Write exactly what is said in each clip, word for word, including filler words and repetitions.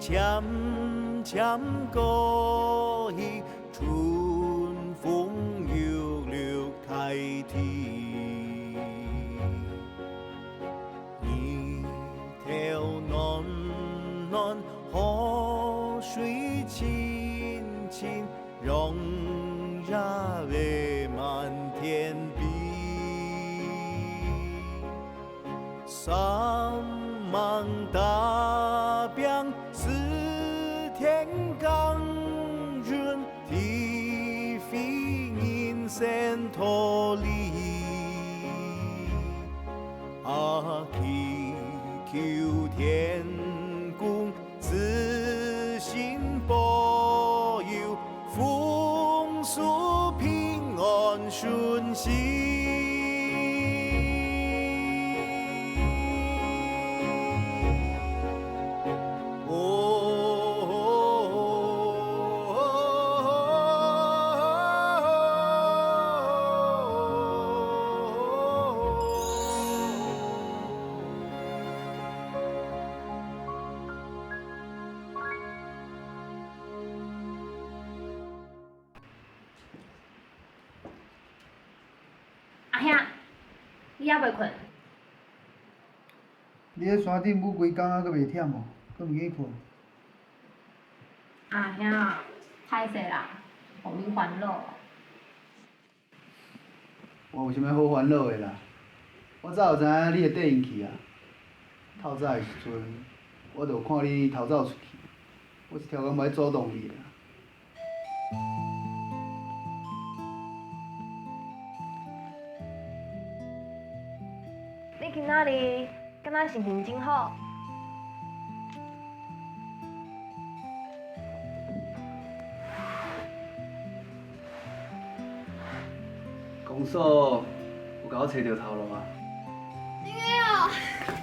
漸漸過去，春風又綠大地。日頭暖暖，河水清清，陽也未滿天邊。 山盟大餅，四天耕耘，體會人生道理。啊，祈求天公 慈心保佑，豐收平安順心。哦。 阿兄，你猶未睏？你佇山頂舞規工啊，閣袂忝無？閣毋緊睏？阿兄，歹勢啦，予你煩惱。 我有啥物好煩惱的啦？我早就知影你會綴𪜶去啊。透早的時陣，我就看你偷走出去，我一條工無愛阻擋你的啦。你今仔日 敢若心情真好。公所有共我揣著頭路啊？真个哦，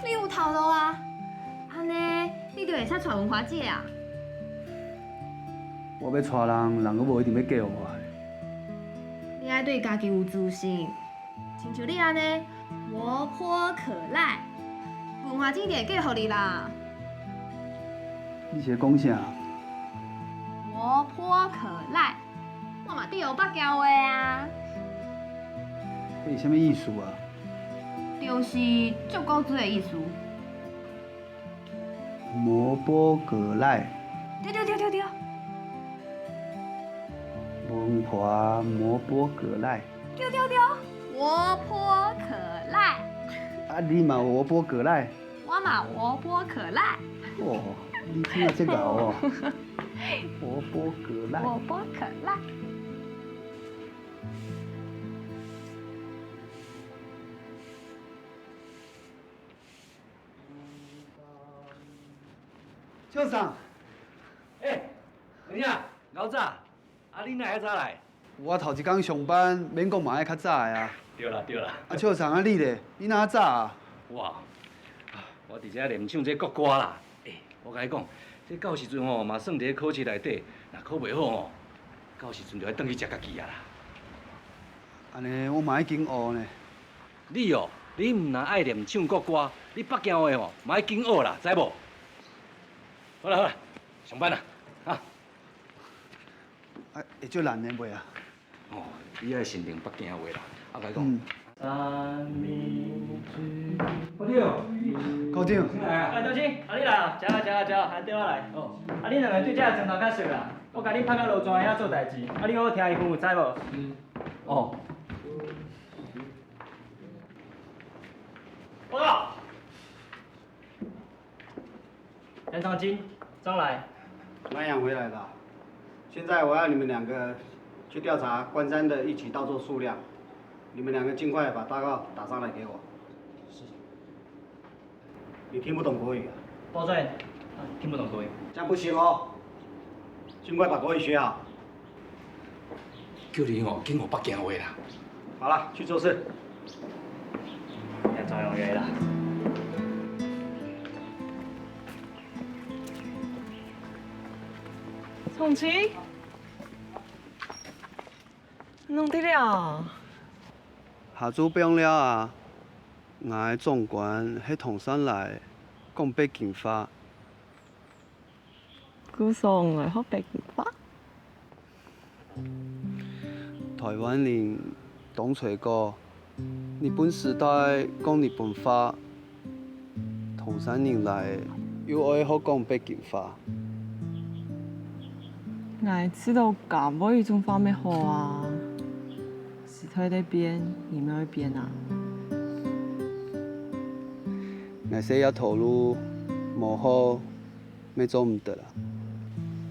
你有頭路啊？按呢，你就會使娶文華姊啊？我欲娶人，人閣無一定愛嫁予我的。你愛對家己有自信。 親像你按呢活潑可賴，文華姊就嫁予你啦。你是咧講啥？活潑可賴，我嘛知有北京話啊。這是啥物意思啊？就是足古錐的意思。 活潑可賴。對對對對對。文華活潑可賴。對對對，活潑可賴。啊，你嘛活潑可賴。我嘛活潑可賴。哦，你真正真𠢕哦。活潑可賴。活潑可賴。 先生。欸，等一下，𠢕早，啊，你哪會遮早來？我頭一工上班，免講嘛愛較早的啊。對啦，對啦。啊，先生啊，你咧？你哪早啊？哇，我佇遮練唱這國歌啦。欸，我共你講，這到時陣吼，嘛算佇咧考試內底，若考袂好吼，到時陣就愛轉去食家己啊啦。按呢我嘛愛緊學呢。 你哦，你毋但愛練唱國歌，你北京話吼，嘛愛緊學啦，知無？好啦好啦，上班啦，啊。啊，會足難的袂啊？哦，你愛先練北京話啦，啊，共你講。嗯。三、二、一。校長。校長。哎，校長，啊，你來啊，坐啊，坐啊，坐啊，啊，綴我來。哦。啊，恁兩个對遮的磚頭較熟啦，我共恁拍到羅庄遐做代誌，啊，你好好聽伊分有知無？嗯。哦。 報告。梁长青，上来。南洋回来了。现在我要你们两个去调查关山的一级稻作数量，你们两个尽快把报告打上来给我。是。你听不懂国语啊？报告，啊，听不懂国语。这样不行哦，尽快把国语学好。 叫你吼，緊學北京話啦。好了，去做事。要照样约啦。长青，弄得了？下晝放了啊，𠊎个总管係唐山来，讲北京话。故所𠊎學北京話。台灣人當衰過，日本時代講日本話，唐山人來又愛學講北京話。𠊎知道該會一種話乜好啊，時代在變，你乜愛變啊。𠊎這條頭路無好， 乜做毋得啊。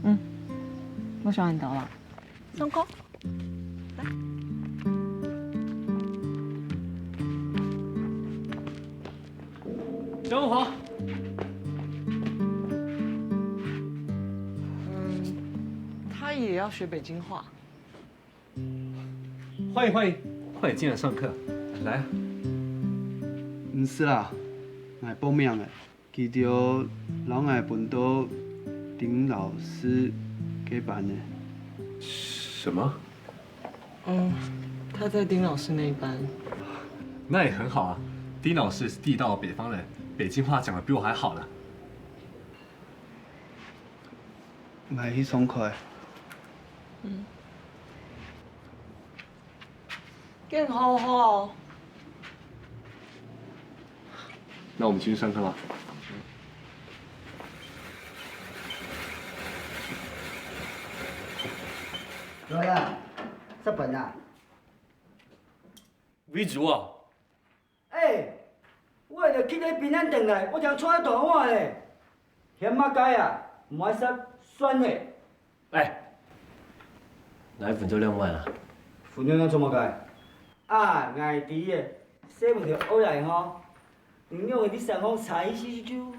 嗯，𠊎想你兜了。上課。小红华。嗯，他也要学北京话。欢迎欢迎，快点进来上课，来啊。毋使啦，𠊎報名个。 佢兜摎𠊎分到丁老師該班呢。什么？嗯，他在丁老师那一班。那也很好啊，丁老师是地道北方人，北京话讲得比我还好呢。𠊎去上課。嗯。 恁好好。那我们进去上课吧。來啊，食飯啊。為主啊。 欸，𠊎就去該避難轉來，𠊎正坐大碗咧。嫌麼个啊？毋愛食算咧。欸，來分做兩碗啊。分兩碗做麼个？啊，𠊎知咧，細妹條愛來吼，你用你身上差一息就。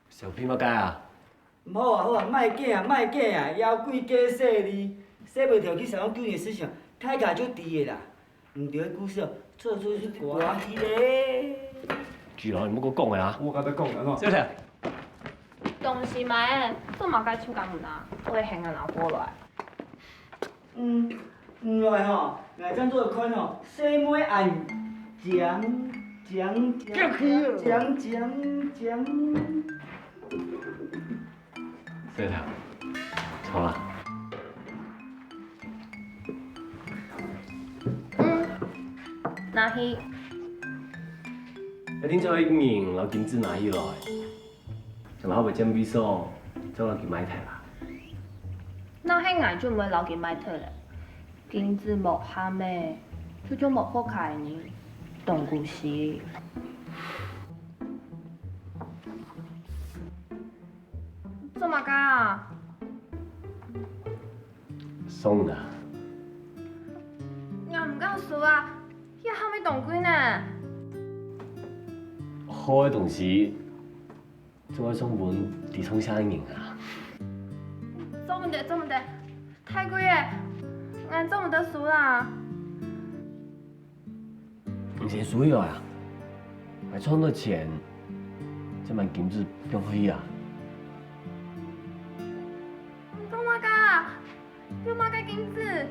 小屁麼个啊？毋好啊，好啊，莫驚啊，莫驚啊，妖怪假細膩，細妹條去想要救你的事情，大家就知个啦。毋對个故事哦，做做是關係咧。志豪，你莫過講个啊！我甲你講个喏。是不是？東西買了，做麼个手感毋拿？我會喊人拿過來。 嗯，原來吼，𠊎正做得看吼，細妹恁靚，靚，靚，靚，靚，靚。對了，好了。嗯，拿去。一定做一人摎金子拿起來。 正好會佔位所，做落去賣忒啦。若係𠊎就毋會摎佢賣忒咧。金子無喊咩，就像無福氣个人，當古時。做麼个啊？送啦。𠊎毋敢收啊，這下乜當貴呢。好个東西， 總愛送分知痛惜个人啊。做毋得，做毋得，太貴咧，𠊎做毋得收啦。你先收起來啊！𠊎賺到錢，正買金子放落去啊。你講麼个啊？有麼个金子？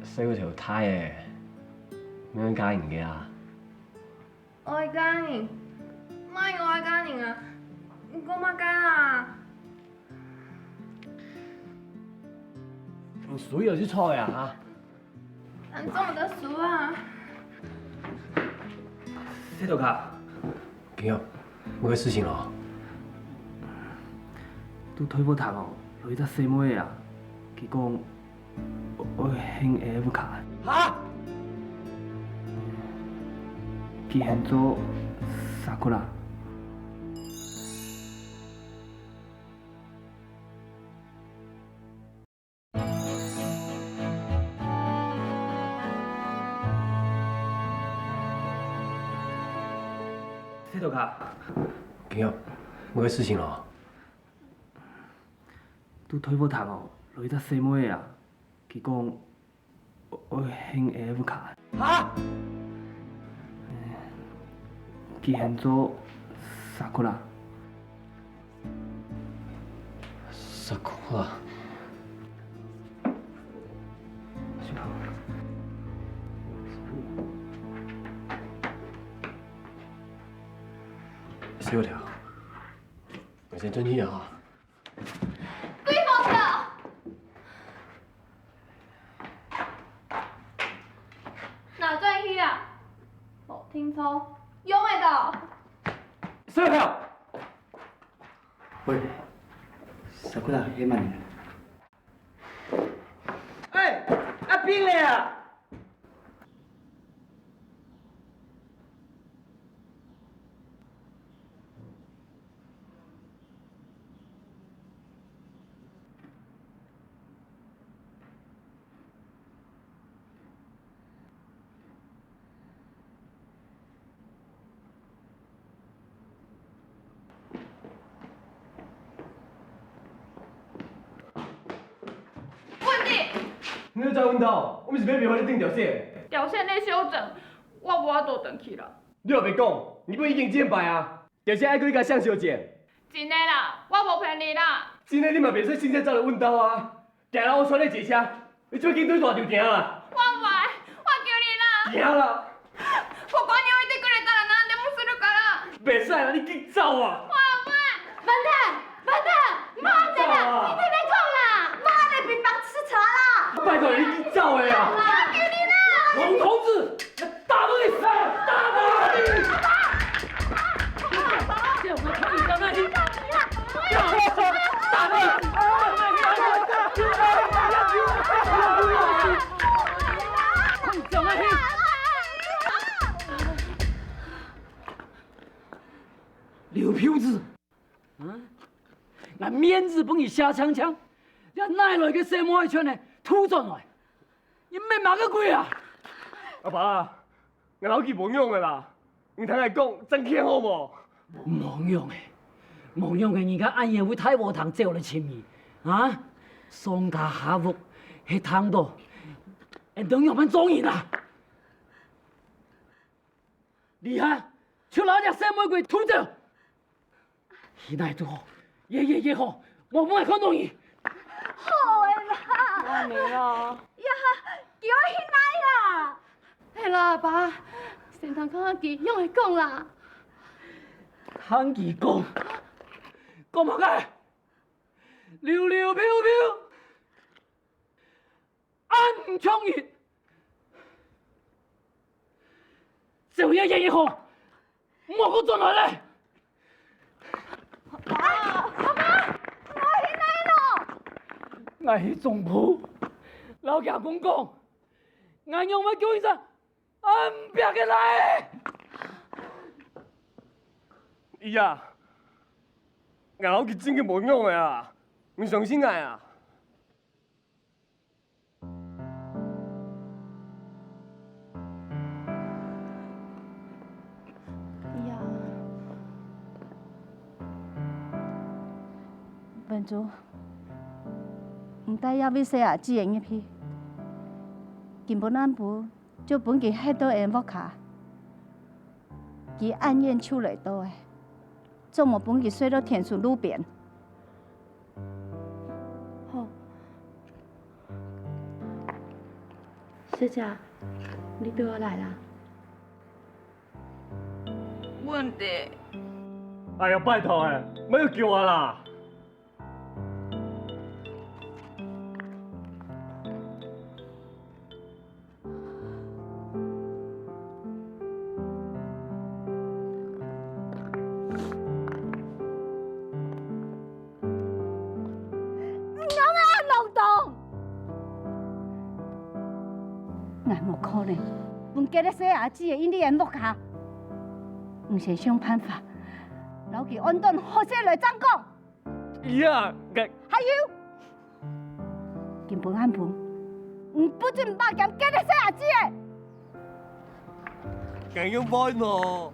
細妹頭大咧，毋愛嫁人个啊！ 愛嫁人？麼人愛嫁人啊？你講麼个啊？你收了就著了啊！恁做毋得收啊！細頭殼，今日麼个事情哦？在台北潭哦，來一隻細妹啊，佢講 愛喊𠊎屋下。哈？佢喊做Sakura。細頭殼，今日麼个事情哦？在台北潭哦，來一隻細妹啊，佢講 愛喊𠊎屋下。哈？佢喊做Sakura。Sakura。對了，我先轉去啊。對方的。哪轉去啊？無聽錯，用得到。小朋友，喂，sakura，你慢點。 哎，阿兵咧啊！問題！你又再問到，我毋是欲陪你訂朝鮮。朝鮮咧休整，我無法度轉去啦。你又別講，日本已經戰敗啊！朝鮮愛過你个雙休整。真个啦，我無騙你啦。真个你嘛袂使現在才來問到啊！ 行啦，𠊎𢯭你坐車，你最緊對大稻埕啊！我毋愛，我求你啦！行啦！不管你，我一定過來打人啊，你莫輸了啦！袂使啦，你緊走啊！我毋愛！文泰，文泰，莫按呢啦，你聽人講啦，莫按呢乒乓廝殺啦！拜託你，你緊走的啊！我求你啦！龍同志， 打到你死，打到你！劉票子，啊？𠊎面子分你瞎淨淨，這哪來个細妹仔全个吐轉來？你搣麼个鬼啊？阿爸， 𠊎摎佢無仰仔啦，你聽𠊎講，正經好無？無仰仔，無仰仔，人家恁遠對大禾埕走來尋你，啊？上家下屋，係聽到，𠊎等仰般做人啊？這下，就摎這細妹鬼拖走！ 去哪都好，越遠越好，莫分𠊎看到你。好个啦。阿明啊。呀，叫𠊎去哪啊？係啦，阿爸，先聽看下佢仰仔講啦。聽佢講，講麼个？溜溜飄飄。 恁毋像人，走越遠越好，莫過轉來咧。阿爸，阿爸，𠊎去哪咯？𠊎去總部，摎厥公講，𠊎仰會救一隻恁白个倈仔。姨啊，𠊎摎佢真个無仰仔啊，你相信𠊎啊！ 呀，文珠，你帶這位細阿姊仔入去，今晡暗晡就分佢歇到𠊎屋下。 佢恁遠就來到咧，做無分佢睡到天樹路邊。好。小姐，你對𠊎來啦。問題。哎呀，拜託欸，莫又叫𠊎啦！ 你仰會恁浪蕩？𠊎無可能分該个細阿姊仔入來𠊎屋下。你先想辦法，摎佢安頓好勢來正講。 姨啊，𠊎……還有，今晡暗晡，你不准擘鹹該个細阿姊仔！𠊎仰般呢？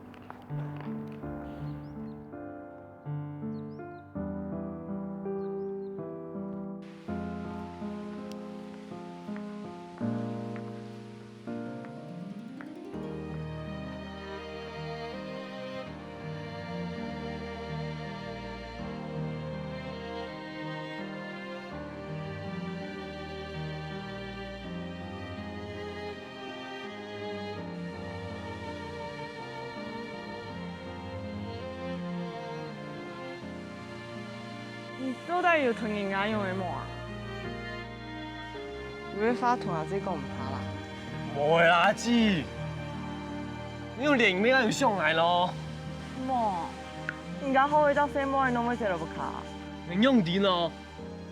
你到底有同人家樣仔無啊？有个話同阿姊講毋怕啦。無啦，阿姊，你有連妹也有想𠊎咯。無，人家好一隻細妹仔，攏會接落去卡。你仰知呢？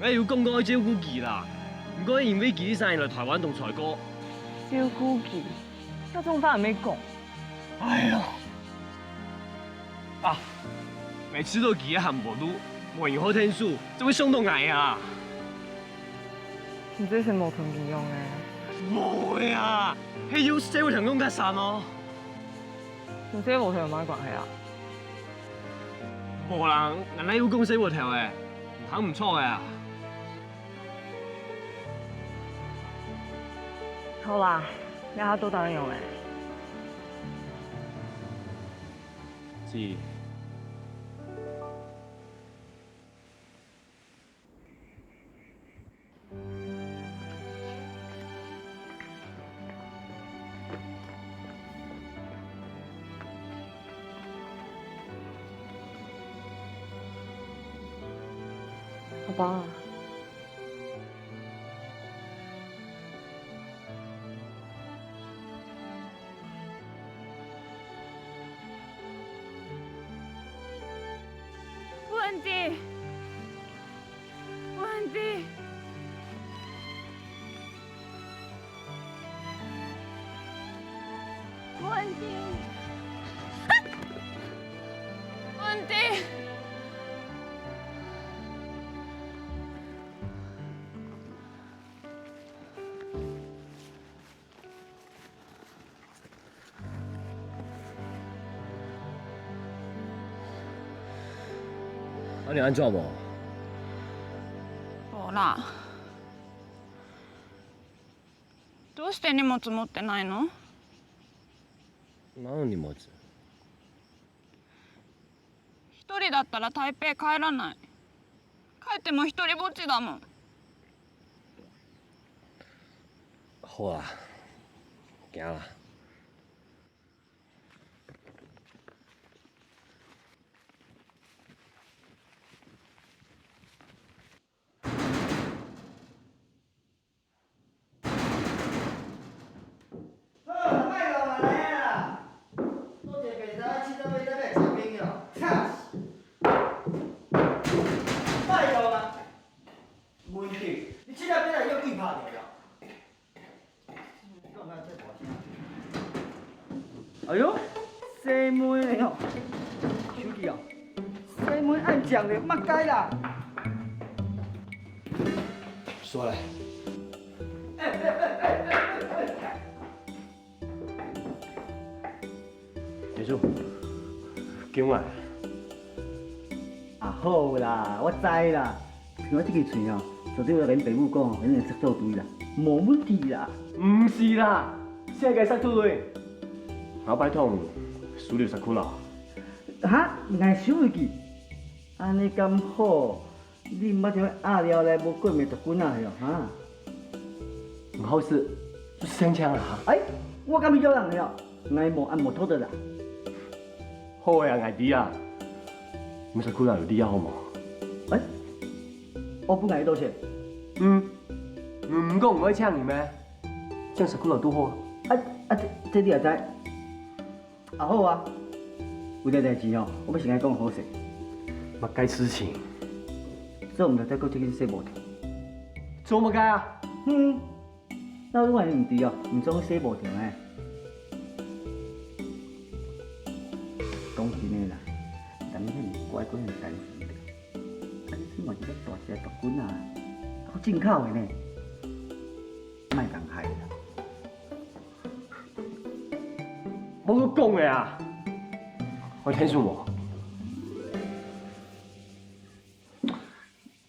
𠊎有講過愛照顧佢啦，毋過因為佢一生來台灣當衰過。照顧佢，該種話毋好講。哎喲，啊，每次都佢个還無路，無人好𢯭手，就會想到𠊎啊。你這係無同佢樣仔。無呀，係有細妹同樣个衫哦。你細妹同有麼个關係啊？無啦，𠊎哪有講細妹頭誒，你聽毋著誒啊。 好啦，這下到底仰仔？姊。阿爸。 文迪，文迪，文迪，文迪。 啊，你安怎無？無啦。どうして荷物持ってないの？何の荷物？ 一人だったら台北帰らない。帰っても一人ぼっちだもん。好啊，行啦。 好啦，莫鬧啦，來啊啦！做一个白賊，七十歲才來請朋友，吵死！莫鬧啦！文迪，你七十歲來叫鬼拍著了？你講哪會無聲？哎喲，細妹呢吼，手機哦，細妹恁靚咧，麼个啦？說來。 業主，救我！啊，好啦，我知啦。聽我這支喙哦，絕對有跟爸母講哦，恁樣識做對啦，無問題啦。毋是啦，世界識做對。我拜託你收留Sakura。哈？𠊎收留佢？恁樣敢好？ 你毋捌聽過阿廖來無過暝毒棍仔係哦，哈？毋好意思，就先請啊。哎，我敢會叫人了？𠊎無恁無道德啦。好个啊，𠊎知啊。毋過Sakura有你啊，好無？哎，我分𠊎一刀錢。嗯，你毋講毋愛請你咩？請Sakura都好啊。啊，啊，這，這你也知？ 啊，好啊，有件代誌吼，我欲先來講好勢。麼个事情？做毋得再過去去洗無條。做麼个啊？嗯，哪有恁樣毋對哦，毋做洗無條呢？講真个啦，人遐爾乖，閣遐爾單純个，啊，你生活一个大隻毒棍啊，閣進口个呢，莫共害啦。 無講个啊！我天數無？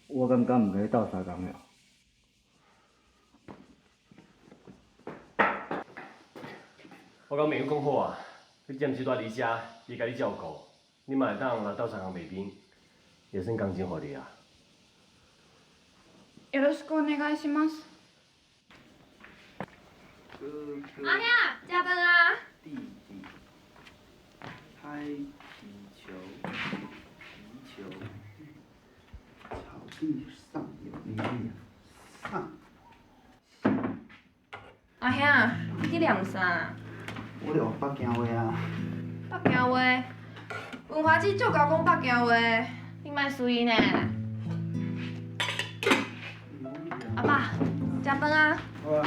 我感覺毋該鬥相共了。我甲美玉講好啊，你暫時蹛你遮，伊甲你照顧，你嘛會當來鬥相共賣冰，也算感情好的啊。よろしくお願いします。 哥哥，阿兄，食飯啊！弟弟，拍皮球，皮球，草上有力量，上。阿兄，你去念啥？我咧學北京話啊。北京話？文華姊足𠢕講北京話，你莫隨意呢。阿爸，食飯啊。好啊。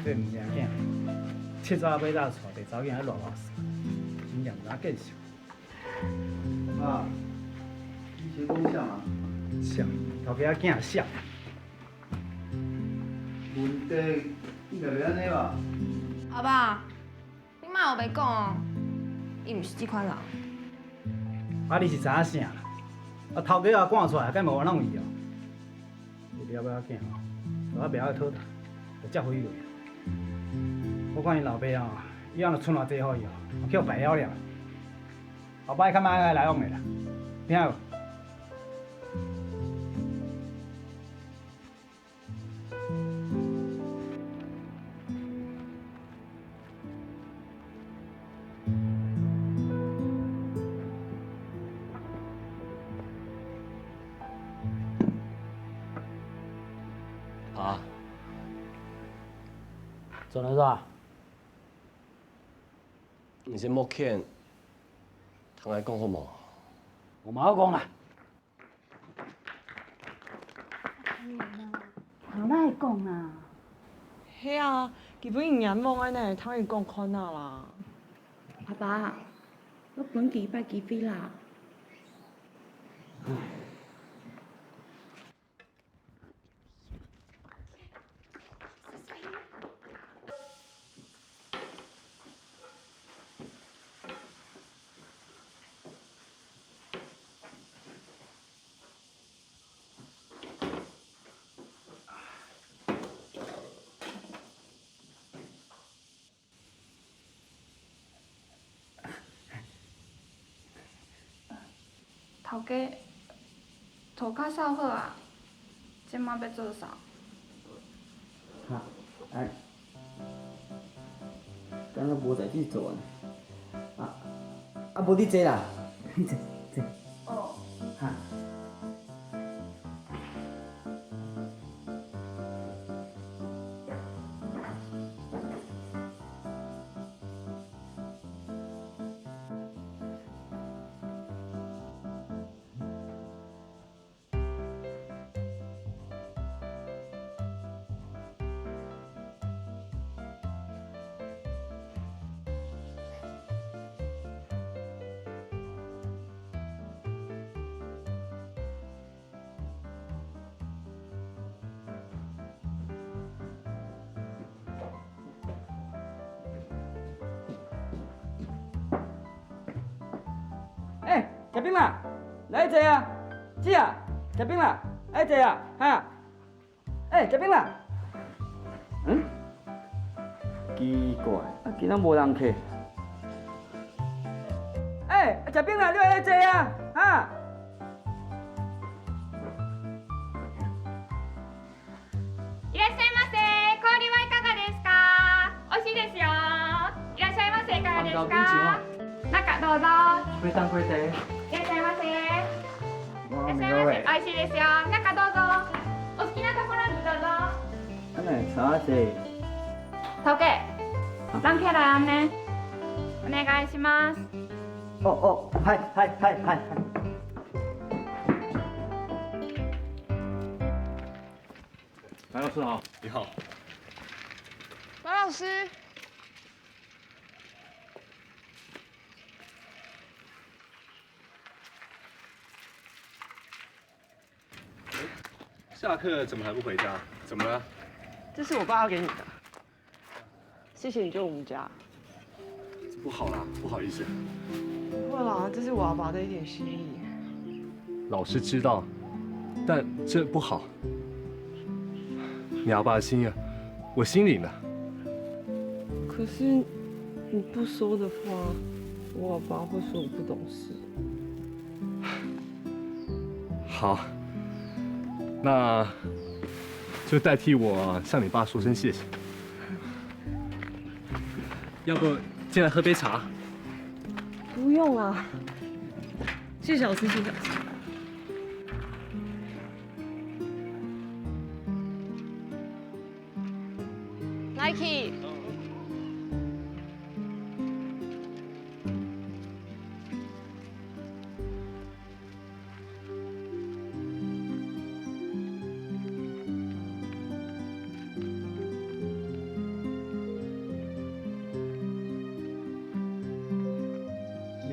這毋正經，七早八早帶查某囝去亂亂踅，真正毋知見笑。啊，你是講啥啊？啥？頭家囝啥？問題應該袂按呢吧？阿爸， 你莫烏白講哦，伊毋是這款人。啊，你是知影啥啦？啊，頭家也趕出來，敢無我弄伊哦？你了無要緊哦，我袂曉討，就接回去落去。我看你老爸哦，以後若賰偌濟予伊哦，去予敗了了。後擺較莫愛來往的啦，聽有？ 啊，做哪煞？你先莫譴，聽𠊎講好無？無麼个好講啦。 你哪會講啊？係啊，佢分人冤枉个呢，聽你講看啊啦。阿爸，你分佢一擺機會啦。 頭家，塗跤掃好啊，這馬愛做啥？哈，哎，敢若無代誌做呢？啊，啊，無你坐啦，你坐，坐。哦。哈。 哎，食冰啦，來坐啊！姊啊，食冰啦，來坐啊，哈！哎，食冰啦！嗯？奇怪，啊，今仔無人客。哎，食冰啦，你來坐啊，哈！ いらっしゃいませ。氷はいかがですか？美味しいですよ。いらっしゃいませ。いかがですか？中どうぞ。これ、これで。いらっしゃいませ。いらっしゃいませ。美味しいですよ。中どうぞ。お好きなところにどうぞ。あ、ね、さあ、せ。頭家、人客來按呢。お願いします。お、お、はい、はい、はい、はい。 白老师好。你好。白老师。下课怎么还不回家？怎么了？这是我爸要给你的。 谢谢你救我们家。不好啦，不好意思。不会啦，这是我阿爸的一点心意。老师知道，但这不好。你阿爸的心意，我心领了。可是你不收的话，我阿爸会说我不懂事。好，那就代替我向你爸说声谢谢。 要不进来喝杯茶？不用啊。去小吃，去小吃。来去。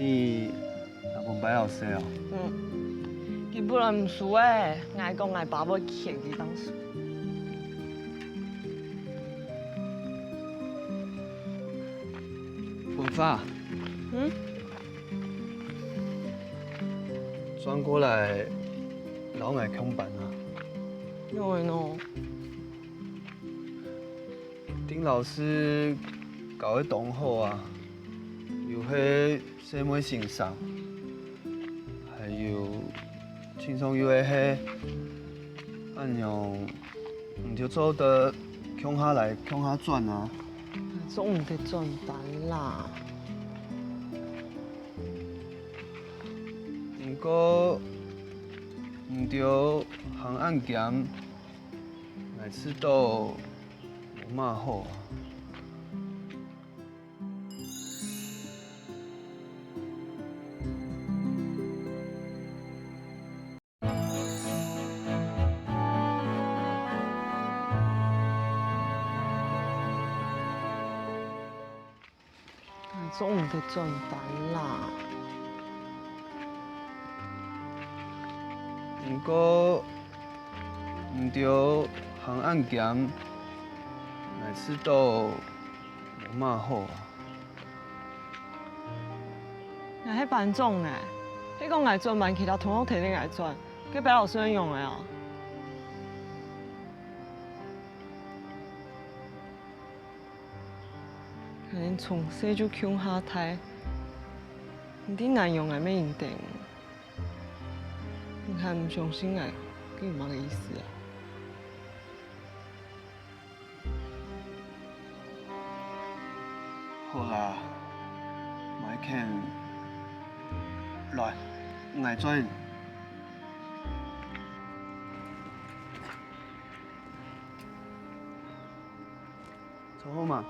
你 拿分白老師哦。嗯，佢本來毋收誒，𠊎講𠊎爸會譴佢當時。文發，嗯？轉過來摎𠊎共班啊。因為呢？ 丁老師教个當好啊，又係細妹先生，還有，盡重要个係，恁樣你就做得共下來共下轉啊。做毋得轉單啦。毋過，你兜行恁兼， 𠊎試著無麼好啊。做毋得轉單啦。毋過，你兜行恁兼，𠊎試著無麼好啊。𠊎係班長呢，係講𠊎轉班，其他同學跈等𠊎轉，該白老師仰仔啊？ 𠊎兜從細就共下大，你知恁樣𠊎乜認得你？你還毋相信𠊎，該有麼个意思啊？好啦，Michael，來，𠊎轉。 坐好嘛。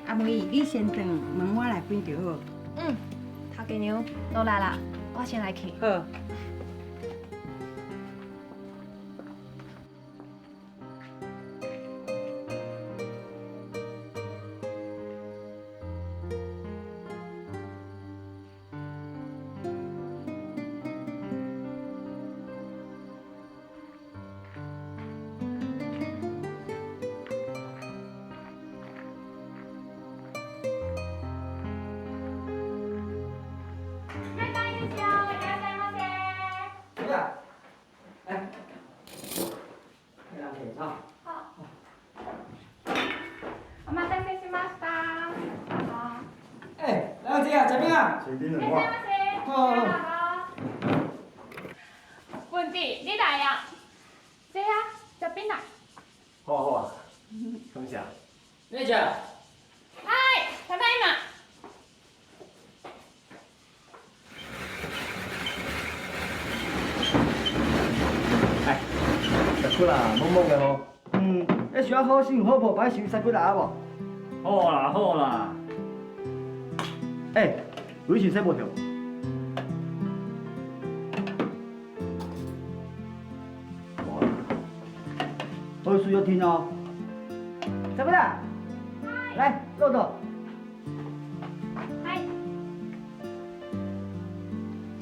阿妹，你先等，等𠊎來歕就好。嗯，頭家娘，勞力啦，𠊎先來去。好。 お待たせしました。どうぞ。え、ラウンジや、じゃあ、みんな。先生、いらっしゃいませ。ああ。どうぞ。文弟，你來啊。這啊，食檳榔。好啊，好啊。感謝。姐。はい、ただいま。 哎，食過啦，摸摸个吼。嗯，愛想好心好婆，擺收食過啦，好無？好啦，好啦。哎，有一群細波條。好，需要聽哦。食過啦，來，豆豆。 嗨，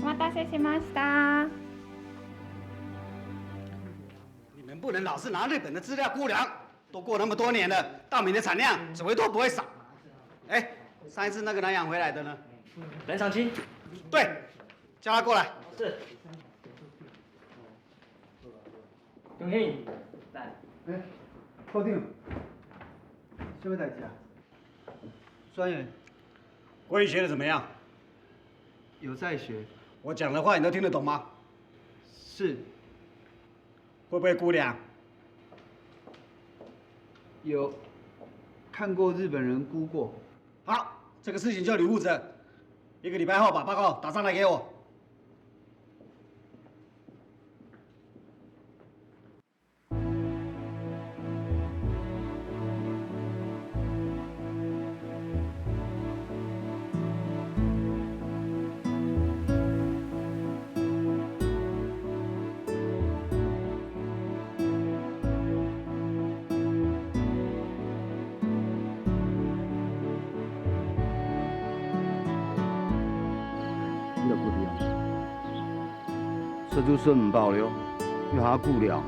お待たせしました。你们不能老是拿日本的资料估量，都过那么多年了，稻米的产量怎么都不会少。哎，上一次那个南洋回来的呢？南长青。对，叫他过来。是。 恭喜！来。哎，校长，什麼代誌啊？專員，國語學得怎麼樣？有在學。我講的話你都聽得懂嗎？是。會不會估量？有看過日本人估過。好，這個事情就你負責，一個禮拜後把報告打上來給我。 你就估量，食就食毋飽了，又還要估量。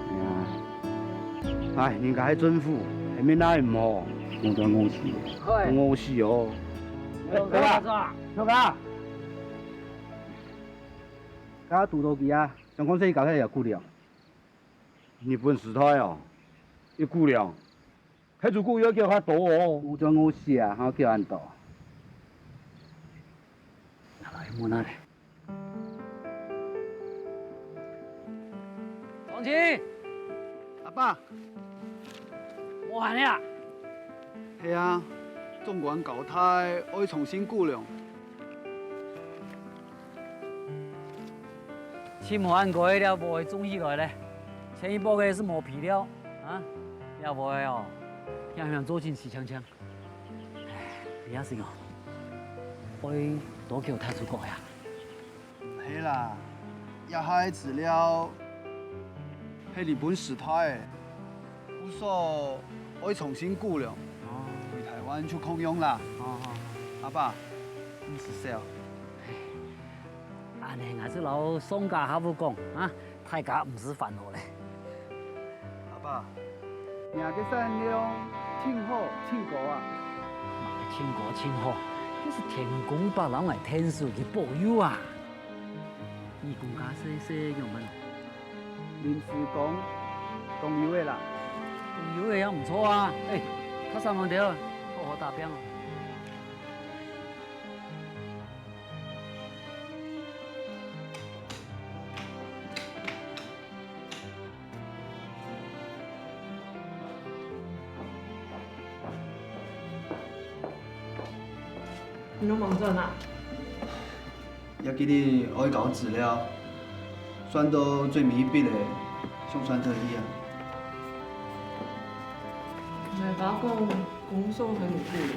哎，人家係政府，係面哪會毋好？我都餓死了，嘿。我餓死哦。哎，小哥，小哥，剛剛堵到佢啊，想講這一搞下也估量。日本時代哦，一估量， 開始估要求較多哦。有種好事啊，還要求恁多。拿來問下咧。長青，阿爸，無閒啊？係啊，縱觀交大愛重新估量。 盡無恁該，這禾種起來咧，前一駁个係無肥料啊，這禾哦，樣樣做盡死淨淨。唉，這下係哦，愛多久踏出國呀？毋係啦，這下个資料係日本時代个。 故所愛重新估量，哦。回台灣就共樣啦。哦，哦，哦。阿爸，你食少。恁呢，𠊎就摎商家客戶講啊，大家毋使煩惱咧。阿爸，若个產量盡好，盡高啊。麼个盡高盡好，該係天公伯摎𠊎𢯭手个保佑啊！ 你講較細細仰般？臨時工，當有个啦。當有个也毋錯啊！哎，較省閒兜，好好打拚哦。 你都忙轉啊？這幾日愛交資料，算到最尾一筆咧，想算忒去啊。𠊎爸講，公所還有顧慮。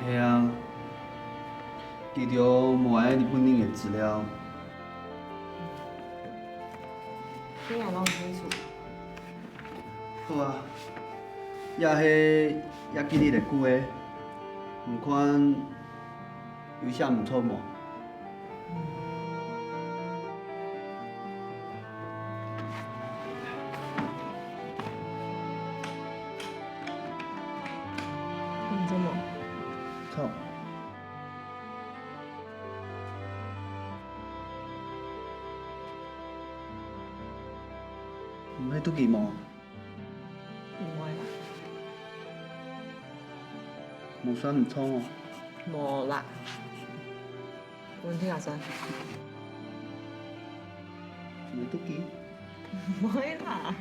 係啊，佢兜無愛日本人个資料。 聽𠊎摎你清楚。好啊，也係這幾日个故个，你看有啥毋著無？嗯，著無？著。 毋係肚飢無？毋會啦。無算毋著哦。無啦。問題啊，算。毋係肚飢？毋會啦。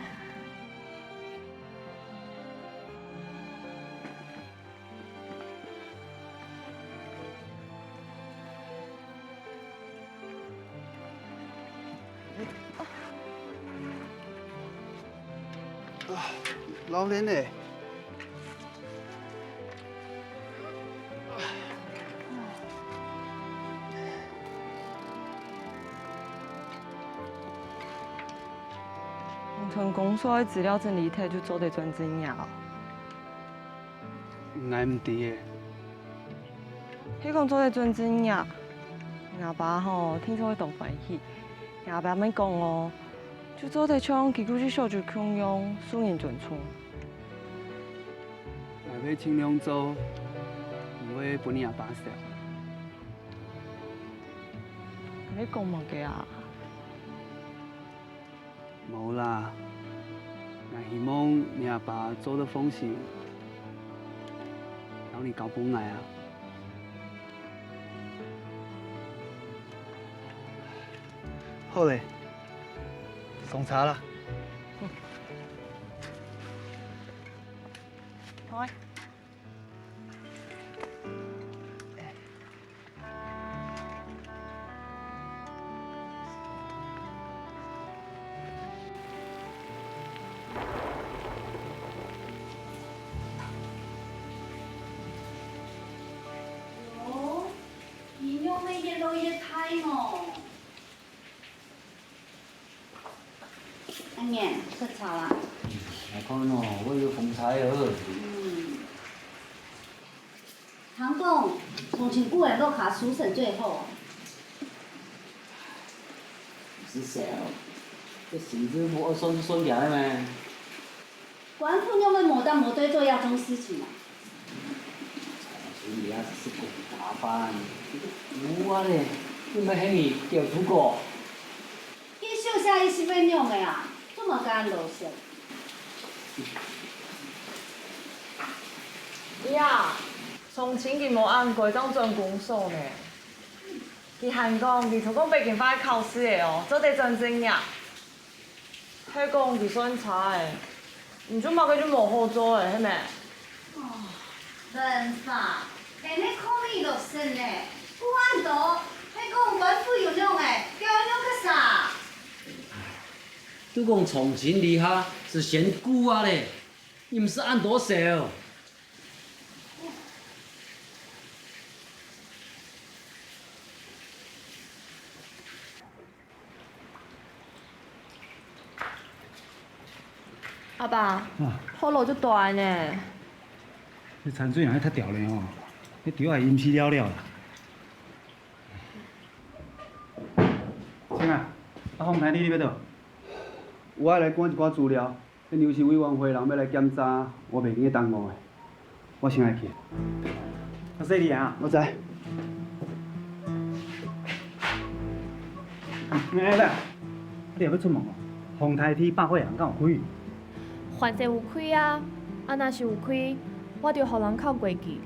啊，老練呢。你同公所个資料整理忒，就做得轉正業哦。 𠊎毋知欸。係講做得轉正業，吾爸吼，定著會當歡喜。吾爸乜講哦，就做得像寄居小卒共樣，受人尊重。𠊎會盡量做，毋會分吾爸愁。你講麼个啊？ 無啦，𠊎希望吾爸做得放心，你交分𠊎啊。好咧，上車啦。好。 喲，佢仰會越來越大哦？阿年，食茶啦。嗯，𠊎看哦，會有風搓哦。嗯。聽講，從前古个屋下收成最好。毋使愁，這新政府愛算就算贏个咩？ 官府仰會無搭無對做這種事情啊？你也係講打扮，有啊咧，你毋係喊你表叔哥？佢手寫一息會仰个啊？做麼个恁老實？呀，從前佢無恁乖，正轉公所呢。佢還講，佢讀過北京話考試个哦，做得轉正呀。 係講佢算差欸，毋就麼个就無好做欸，係無？哦，文發，你係講你老實呢，講恁多，係講官府有用欸，叫你用个啥？都講重慶這下係選舉啊咧，你毋使恁多愁。 阿爸，啊。雨落就大呢。你田水人還忒掉了哦，你丟還淹死了了啦。親啊，阿紅，你你要到？我愛來趕一寡資料。 該牛市委員會人要來檢查，我袂記得等我个，我先來去。阿細弟啊，我知。來來，你也要出門哦？風颱天百貨行敢有開？還係有開啊，啊若是有開，我就予人敲過去。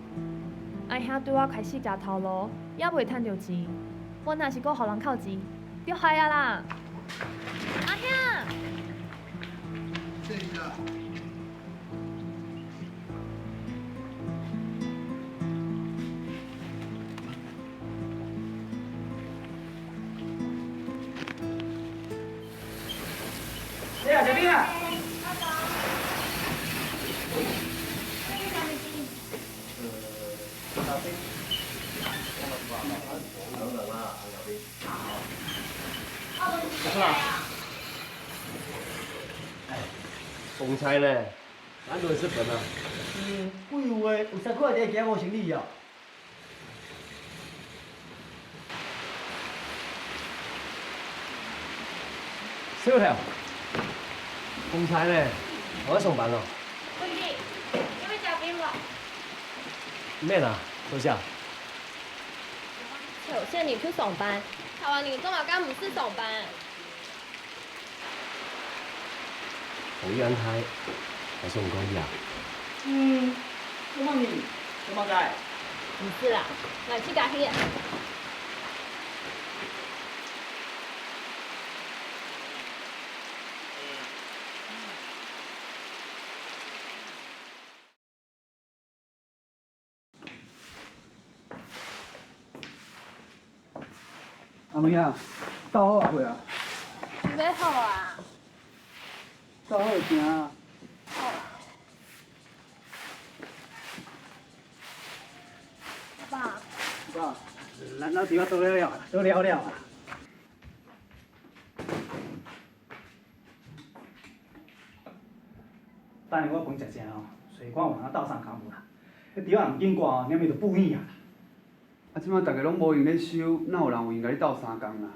阿兄對我開始食頭路，也袂趁著錢，我若是閣予人敲錢， 著害啊啦！阿兄！哎呀，小兵啊！ 哎，風搓呢？恁多人食飯啊？嗯，鬼有誒，有三塊錢，今日無生理啊。 小劉，風搓呢？𠊎愛上班咯。文傑，你愛食冰無？免啊，多謝。朝鮮人去上班，台灣人做麼个毋使上班？ 好遠大，𠊎想講呀。嗯，做麼个？做麼个？毋使啦，𠊎自家去。 阿妹啊，鬥好未啊？準備好啊。鬥好行啊。好啊。阿爸。阿爸，咱老弟仔倒了了啊，倒了了啊。 等下我分食食哦，隨看有人鬥相共無啦。彼豬仔毋緊割哦，連鞭就殕去啊！啊，這擺逐家攏無閒咧收，哪有人有閒佮你鬥相共啦？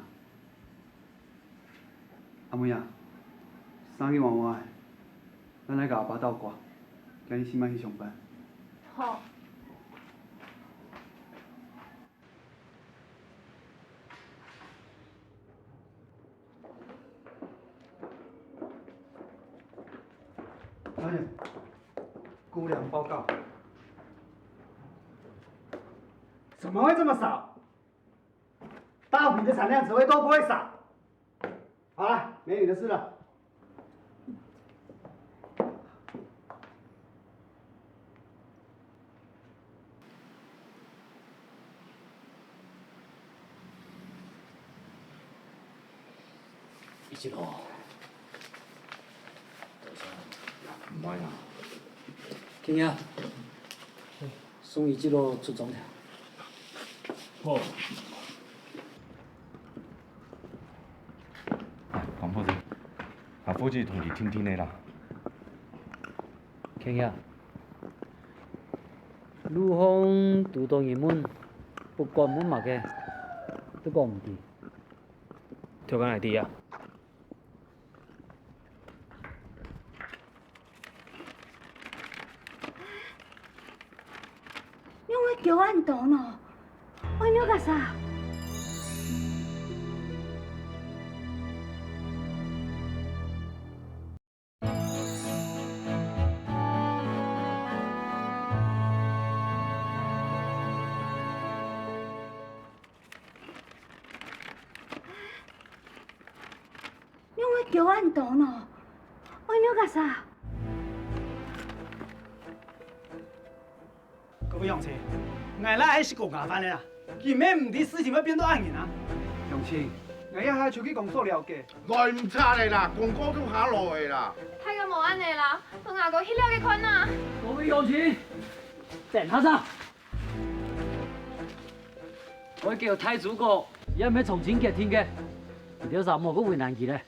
阿妹啊，衫去換換咧，咱來佮阿爸鬥割，今仔日先莫去上班。好。 哎呀，估量報告。怎么会这么少？大饼的产量只会多不会少。好了，没你的事了。一直路，毋愛啦。聽啊，送一直路出庄了。好。哎，王博士，啊，伙计同你听听的啦。聽啊，路項堵到人問，不管問麼个，都講毋知。 頭家，𠊎知啊。仰會噭恁多呢？愛仰結煞？ 仰會噭恁多呢？愛仰結煞？各位鄉親，𠊎哪會食過夜飯个啊？根本毋知事情會變到恁樣啊！鄉親，𠊎這下就去公所了解。來毋掣个啦，公告都下落个啦。大家莫恁樣啦，分阿哥去了解看啊！各位鄉親，等下先。 𠊎叫大豬哥，也毋係重新決定个，你兜儕莫過為難佢咧。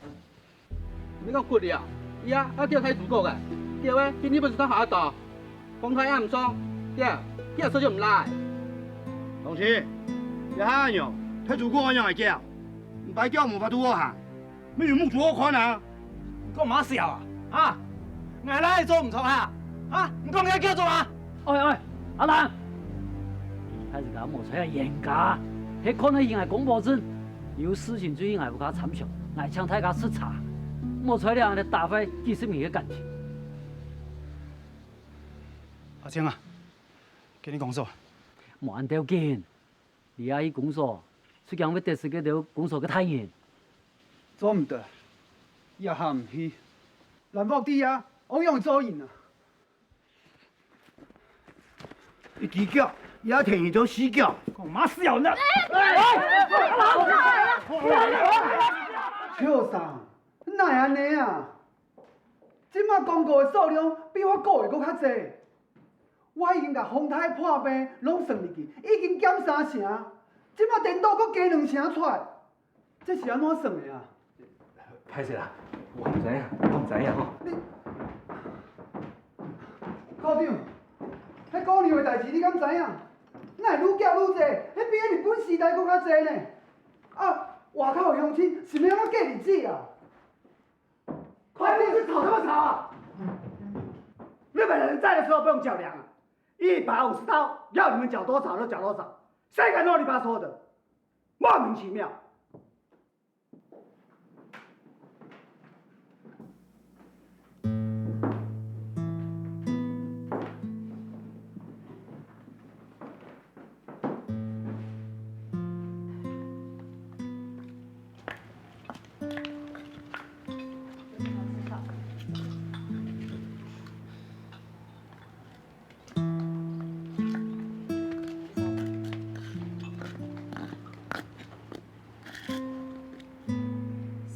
你講骨了，呀，愛叫大豬哥个，叫个，今日本事到下到，風颱也毋爽，呀，佢也說就毋來。同志，這下恁樣，大豬哥恁樣來叫，毋擺叫無法度好行。 乜有目珠好看啊！你講麼个笑啊？啊！𠊎哪會做毋著啊？啊！你講你愛叫做麼个？喂喂，阿蘭，你大自家莫在這冤家，係看得起𠊎公保證，有事情就去𠊎屋下參詳，𠊎請大家食茶，莫在這恁樣打壞幾十年个感情。阿青啊，該你講說，莫恁鬥緊。 你也去公所，就驚會得失該兜公所个大人。做毋得，這下毋去，蘭博知啊，仰會做人啊？一支腳，也跈你做四腳。講麼个笑呢？秋生，哪會恁樣啊？這馬廣告个數量比我估个閣較濟。 我已經共風颱破病攏算入去，已經減三成，這馬顛倒閣加兩成出來，這是按怎算个啊？歹勢啦，𠊎毋知影，𠊎毋知影吼。你，科長，彼姑娘个代誌你敢知影？哪會愈寄愈濟？彼比日本時代閣較濟呢！啊，外口鄉親是欲按怎過日子啊？ 快點，是吵什麼吵啊？日本人在的時候不用腳量啊，一把武士刀，要你們腳多長就腳多長，誰敢啰里吧嗦的？莫名其妙。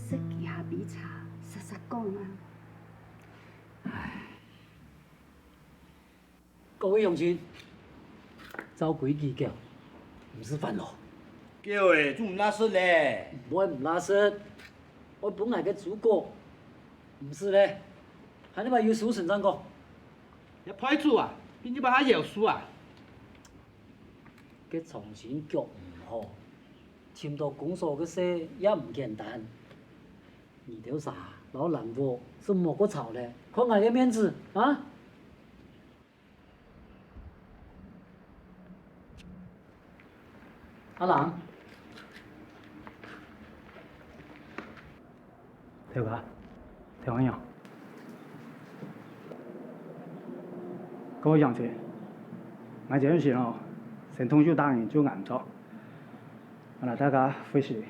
食幾下杯茶，煞煞講啊。唉。 各位鄉親，照規矩叫，毋使煩惱。叫个就毋罅食咧。毋會毋罅食，愛分𠊎个諸葛，毋使咧，還得把有事先正講。這派出所啊，比你把他有事啊。該長青腳毋好，尋到公所个事也毋簡單。你兜儕摎蘭屋就莫過吵咧，看𠊎个面子啊！ 阿郎，頭家，頭家娘，各位鄉親，𠊎這陣時哦，先動手打人就恁樣做。啊，大家會死。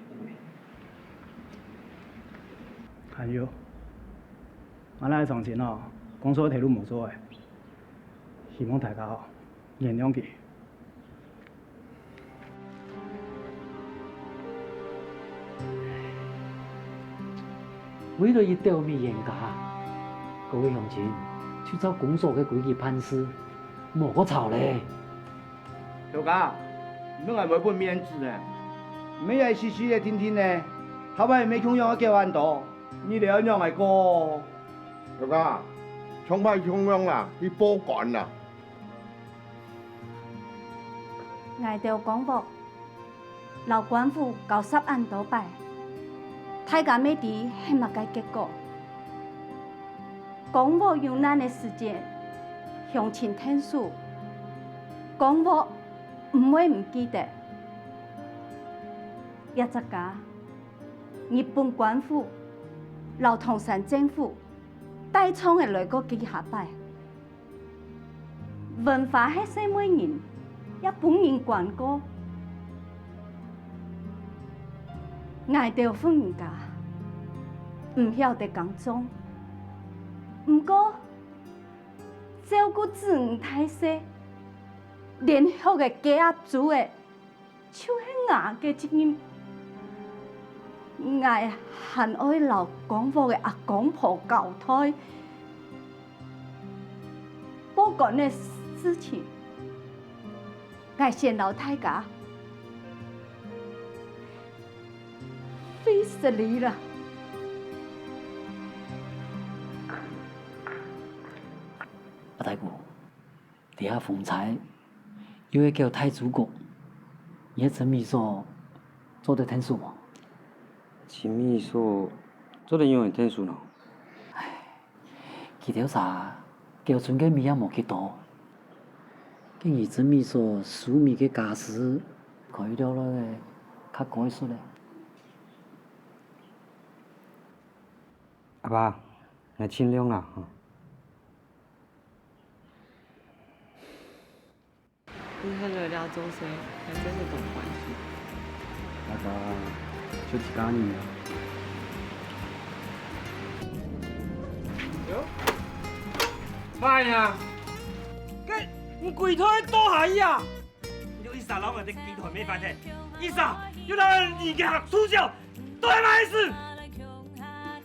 還有，啊，𠊎个長情哦，工作頭路無做誒，希望大家哦，原諒佢。 為了一斗米原價，各位鄉親，就照公所个規矩辦事，莫過吵咧。頭家，你愛𠊎分面子呢，毋係一時時个定定呢，下擺毋係共樣愛叫恁多，日仔愛仰仔過？頭家，上擺共樣啦，去報官啦。𠊎兜公屋 摎官府交涉恁多擺，大家乜知係麼个結果。公屋有難个時節，鄉親𢯭手，公屋毋會毋記得。這隻家，日本官府摎唐山政府帶創个來過幾下擺。 文化係細妹人，也分人管過。𠊎兜婦人家毋曉得耕種，毋過照顧子女大細，連畜个雞鴨豬仔 就係𠊎个責任。𠊎還愛摎公屋个阿公婆交代，報官个事情，𠊎先摎大家會失禮啦。阿大哥， 這下風搓，又係繳大豬公，你个曾秘書做得𢯭手無？曾秘書做得仰仔𢯭手呢？佢兜儕繳春个米也無幾多，建議曾秘書收米个價數可以調落來較高一息咧。阿爸，𠊎盡量啦，吼。 你係來這做事，還真係當歡喜。大家就一家人啊。喲，麼人啊？該你櫃台倒下去啊？你就一直摎𠊎个櫃台買飯忒，一直又來你个學徒教。 到底麼个意思？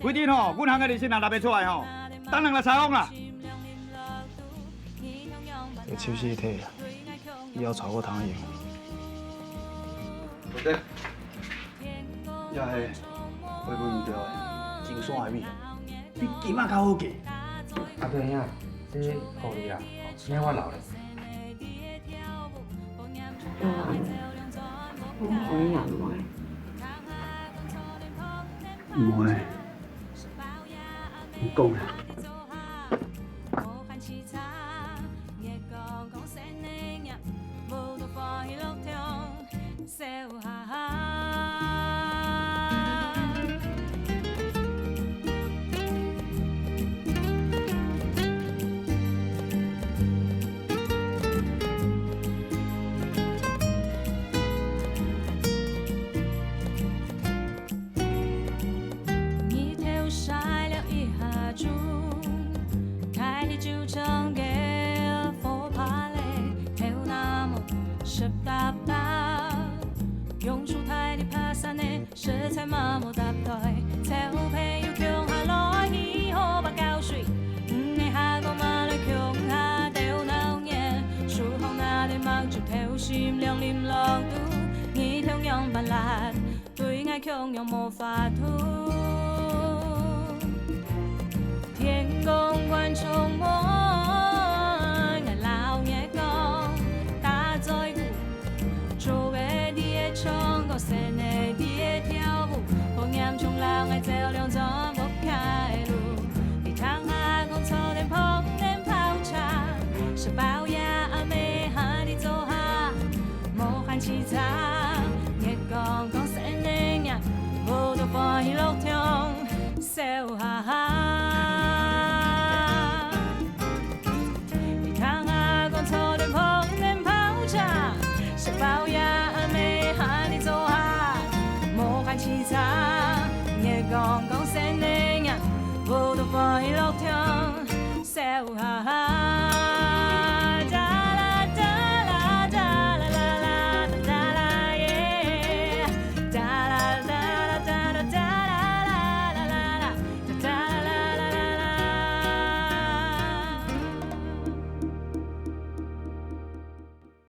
規定吼，銀行个利息若納袂出來吼，逐人來採訪啦。這手續一提啊，以後吵過頭用。好的，這係會分你掉个，精選个米，比金仔較好價。啊，對兄，這好哩啊，免我留咧。 嗯，我可以啊，妹。妹，你講啊。日頭曬了一下鐘，開始就像个火把嘞，頭那麼濕答答，用手抬的爬山呢。 食材嘛無搭台，湊朋友共下來去河壩搞水。毋係下個嘛來共下鬥鬧熱，手項拿等目睭，透心涼淋落肚，日頭樣般辣，對𠊎共樣無法度。 天公觀眾們，𠊎摎你講，打嘴鼓，竹仔在該唱歌，仙仔在該跳舞，火焰中摎𠊎照亮全屋个路。你聽下講，坐等膨等泡茶，食飽夜暗个下裡坐下，無閒洎杈，月光光，仙仔影，舞到歡喜樂暢。 笑哈哈。你聽下講，坐等膨等泡茶，生命啊，我都快樂跳，笑哈哈。